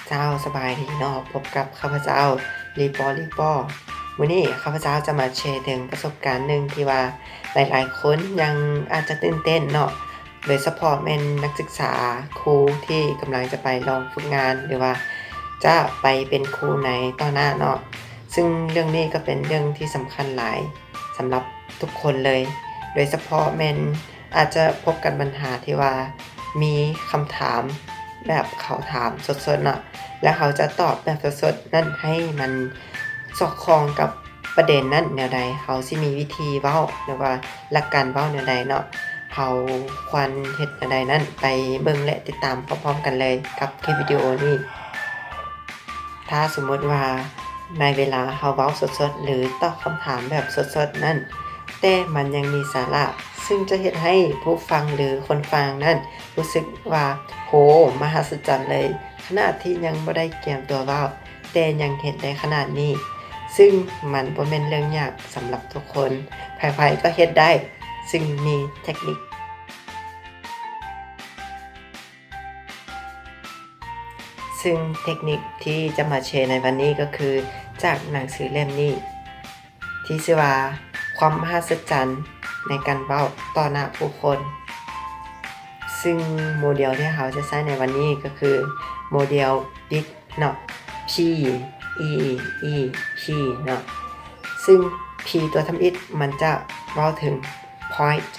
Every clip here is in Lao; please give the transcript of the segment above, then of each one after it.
ເຈົ້າ ສະບາຍດີເນາະ ພົບກັບຂ້າພະເຈົ້າ ລີປໍ ລີປໍ. ມື້ນີ້ຂ້າພະເຈົ້າຈະມາແຊເຖິງປະສົບການໜຶ່ງທີ່ວ່າຫຼາຍໆຄົນຍັງອາດຈະຕື່ນເຕັ້ນເນາະ, ໂດຍສະເພາະແມ່ນນັກສຶກສາຄູທີ່ກຳລັງຈະໄປລອງຝຶກງານ ຫຼືວ່າຈະໄປເປັນຄູໃນຕໍ່ໜ້າເນາະ. ຊຶ່ງເລື່ອງນີ້ກໍເປັນເລື່ອງທີ່ສຳຄັນຫຼາຍສຳລັບທຸກຄົນເລີຍ, ໂດຍສະເພາະແມ່ນ ອາດຈະພົບກັບບັນຫາທີ່ວ່າມີຄຳຖາມແບບເຂົາຖາມສົດໆເນາະ ແລ້ວເຮົາຈະຕອບແບບສົດໆນັ້ນໃຫ້ມັນສອດຄ່ອງກັບປະເດັນນັ້ນແນວໃດ, ເຮົາຊິມີວິທີເວົ້າ ຫຼືວ່າຫຼັກການເວົ້າແນວໃດເນາະ. ເຮົາຄວນເຮັດແນວໃດນັ້ນ ໄປເບິ່ງ ແລະ ຕິດຕາມພ້ອມໆກັນເລີຍກັບຄລິບວິດີໂອນີ້. ຖ້າສົມມຸດວ່າໃນເວລາເຮົາເວົ້າສົດໆ ຫຼື ຕອບຄຳຖາມແບບສົດໆນັ້ນ, ແຕ່ມັນຍັງມີສາລະ, ຊຶ່ງຈະເຮັດໃຫ້ຜູ້ຟັງ ຫຼື ຄົນຟັງນັ້ນຮູ້ສຶກວ່າ ໂຫ ມະຫັດສະຈັນເລີຍ, ຂະໜາດທີ່ຍັງບໍ່ໄດ້ກຽມຕົວເວົ້າ ແຕ່ຍັງເຮັດໄດ້ຂະໜາດນີ້, ຊຶ່ງມັນບໍ່ແມ່ນເລື່ອງຍາກສຳລັບທຸກຄົນ, ໃຜໆກໍເຮັດໄດ້, ຊຶ່ງມີເທັກນິກ. ຊຶ່ງເທັກນິກທີ່ຈະມາແຊໃນວັນນີ້ກໍຄືຈາກໜັງສືເຫຼັ້ມນີ້ ທີ່ຊື່ວ່າ ຄວາມມະຫັດສະຈັນໃນການເວົ້າຕໍ່ໜ້າຜູ້ຄົນ. ຊຶ່ງໂມເດວທີ່ເຮົາຈະໃຊ້ໃນວັນນີ້ກໍຄືໂມເດວ PEAT ເນາະ, P E E T ເນາະ. ຊຶ່ງ P ຕົວທຳອິດມັນຈະເວົ້າເຖິງ point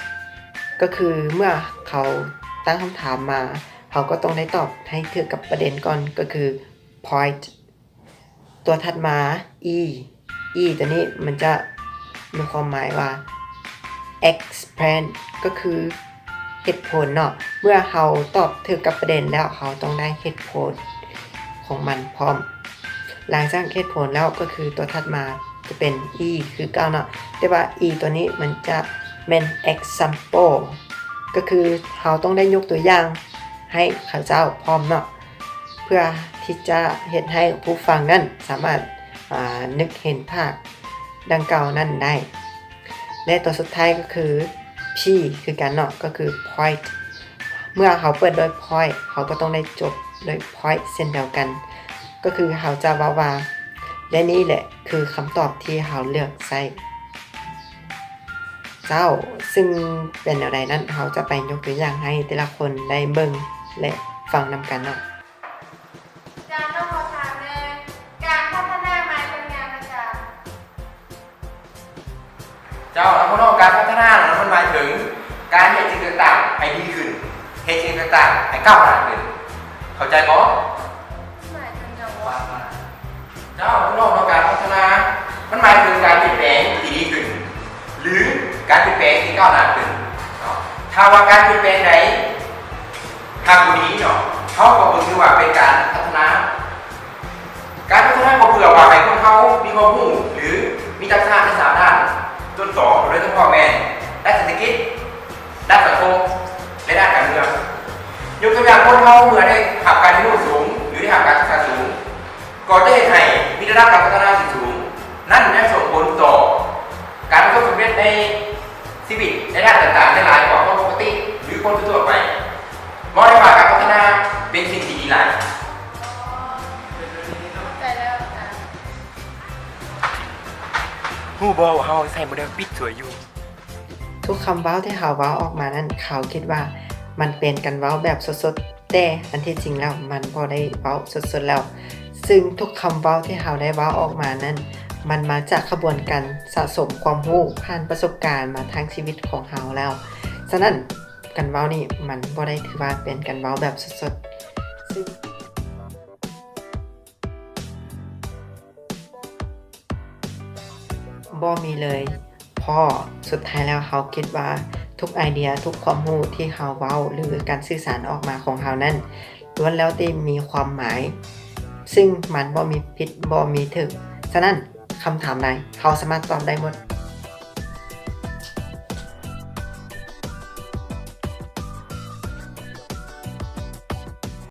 ກໍຄືເມື່ອເຂົາຕັ້ງຄຳຖາມມາ ເຮົາກໍຕ້ອງໄດ້ຕອບໃຫ້ຖືກກັບປະເດັນກ່ອນ ກໍຄື point. ຕົວຖັດມາ E, E ຕົວນີ້ມັນຈະມີຄວາມໝາຍວ່າ explain ກໍຄືເຫດຜົນເນາະ. ເມື່ອເຮົາຕອບຖືກກັບປະເດັນແລ້ວ ເຮົາຕ້ອງໄດ້ເຫດຜົນຂອງມັນພ້ອມ. ຫຼັງຈາກເຫດຜົນແລ້ວ ກໍຄືຕົວຖັດມາຈະເປັນ E ຄືເກົ່າເນາະ, ແຕ່ວ່າ E ຕົວນີ້ມັນຈະແມ່ນ example ກໍຄືເຮົາຕ້ອງໄດ້ຍົກຕົວຢ່າງໃຫ້ເຂົາເຈົ້າພ້ອມເນາະ. ເພື່ອທີ່ຈະເຮັດໃຫ້ຜູ້ຟັງນັ້ນສາມາດ ອາ ນຶກເຫັນພາບດັ່ງກ່າວນັ້ນໄດ້. ແລະ ຕົວສຸດທ້າຍກໍຄື P ຄືກັນເນາະ, ກໍຄື point. ເມື່ອເຮົາເປີດດ້ວຍ point ເຮົາກໍຕ້ອງໄດ້ຈົບດ້ວຍ point ເຊັ່ນດຽວກັນ, ກໍຄືເຮົາຈະເວົ້າວ່າ ແລະ ນີ້ແຫຼະຄືຄຳຕອບທີ່ເຮົາເລືອກໃຊ້. ເຈົ້າ, ຊຶ່ງເປັນແນວໃດນັ້ນ ເຮົາຈະໄປຍົກຕົວຢ່າງໃຫ້ແຕ່ລະຄົນໄດ້ເບິ່ງ ແລະ ຟັງນຳກັນເນາະ. ອາຈານ ນ້ອງຂໍຖາມແດ່, ການພັດທະນາໝາຍເຖິງຫຍັງອາຈານ? ເຈົ້າ, ນ້ອງໆ, ການພັດທະນານັ້ນ ມັນໝາຍເຖິງການເຮັດສິ່ງຕ່າງໆໃຫ້ດີຂຶ້ນ, ເຮັດສິ່ງຕ່າງໆໃຫ້ກ້າວໜ້າຂຶ້ນ. ເຂົ້າໃຈບໍ່? ໝາຍເຖິງຫຍັງວະ? ເຈົ້າ, ນ້ອງໆ, ການພັດທະນາ ມັນໝາຍເຖິງການປ່ຽນແປງທີ່ດີຂຶ້ນ ຫຼື ການປ່ຽນແປງທີ່ກ້າວໜ້າຂຶ້ນເນາະ. ຖ້າວ່າການປ່ຽນແປງໃດຫາກບໍ່ດີເນາະ, ເຮົາກໍບໍ່ຖືວ່າເປັນການພັດທະນາ. ການພັດທະນາກໍເພື່ອວ່າໃຫ້ຄົນເຮົາມີຄວາມຮູ້ ຫຼື ມີທັກສະໃນສາມດ້ານຕົ້ນຕໍ, ໂດຍສະເພາະແມ່ນດ້ານເສດຖະກິດ, ດ້ານສັງຄົມ ແລະ ດ້ານການເມືອງ. ຍົກຕົວຢ່າງ, ຄົນເຮົາເມື່ອໄດ້ຮັບການຮຽນຮູ້ສູງ ຫຼື ໄດ້ຮັບການສຶກສາສູງ, ກໍຈະເຮັດໃຫ້ມີລະດັບການພັດທະນາທີ່ສູງ. ນັ້ນຍັງສົ່ງຜົນຕໍ່ການປະສົບສຳເລັດໃນຊີວິດໃນດ້ານຕ່າງໆໄດ້ຫຼາຍກວ່າຄົນປົກກະຕິ ຫຼື ຄົນທົ່ວໆໄປ. ເວົ້າໄດ້ວ່າການພັດທະນາເປັນສິ່ງທີ່ດີຫຼາຍ. ເຂົ້າໃຈແລ້ວອາຈານ. ຮູ້ບໍ່ວ່າເຮົາໃຊ້ໂມເດວ PEAT ຊ່ວຍຢູ່? ທຸກຄຳເວົ້າທີ່ເຮົາເວົ້າອອກມານັ້ນ ເຂົາຄິດວ່າມັນເປັນການເວົ້າແບບສົດໆ, ແຕ່ອັນທີ່ຈິງແລ້ວມັນບໍ່ໄດ້ເວົ້າສົດໆແລ້ວ. ຊຶ່ງທຸກຄຳເວົ້າທີ່ເຮົາໄດ້ເວົ້າອອກມານັ້ນ ມັນມາຈາກຂະບວນການສະສົມຄວາມຮູ້ຜ່ານປະສົບການມາທັງຊີວິດຂອງເຮົາແລ້ວ. ສະນັ້ນ ການເວົ້ານີ້ມັນບໍ່ໄດ້ຖືວ່າເປັນການເວົ້າແບບສົດໆ, ຊຶ່ງ ບໍ່ມີເລີຍ, ເພາະສຸດທ້າຍແລ້ວເຮົາຄິດວ່າທຸກໄອເດຍ, ທຸກຄວາມຮູ້ທີ່ເຮົາເວົ້າ ຫຼື ການສື່ສານອອກມາຂອງເຮົານັ້ນ ລ້ວນແລ້ວແຕ່ມີຄວາມໝາຍ, ຊຶ່ງມັນບໍ່ມີຜິດ, ບໍ່ມີຖືກ. ສະນັ້ນ ຄຳຖາມໃດເຮົາສາມາດຕອບໄດ້ໝົດ.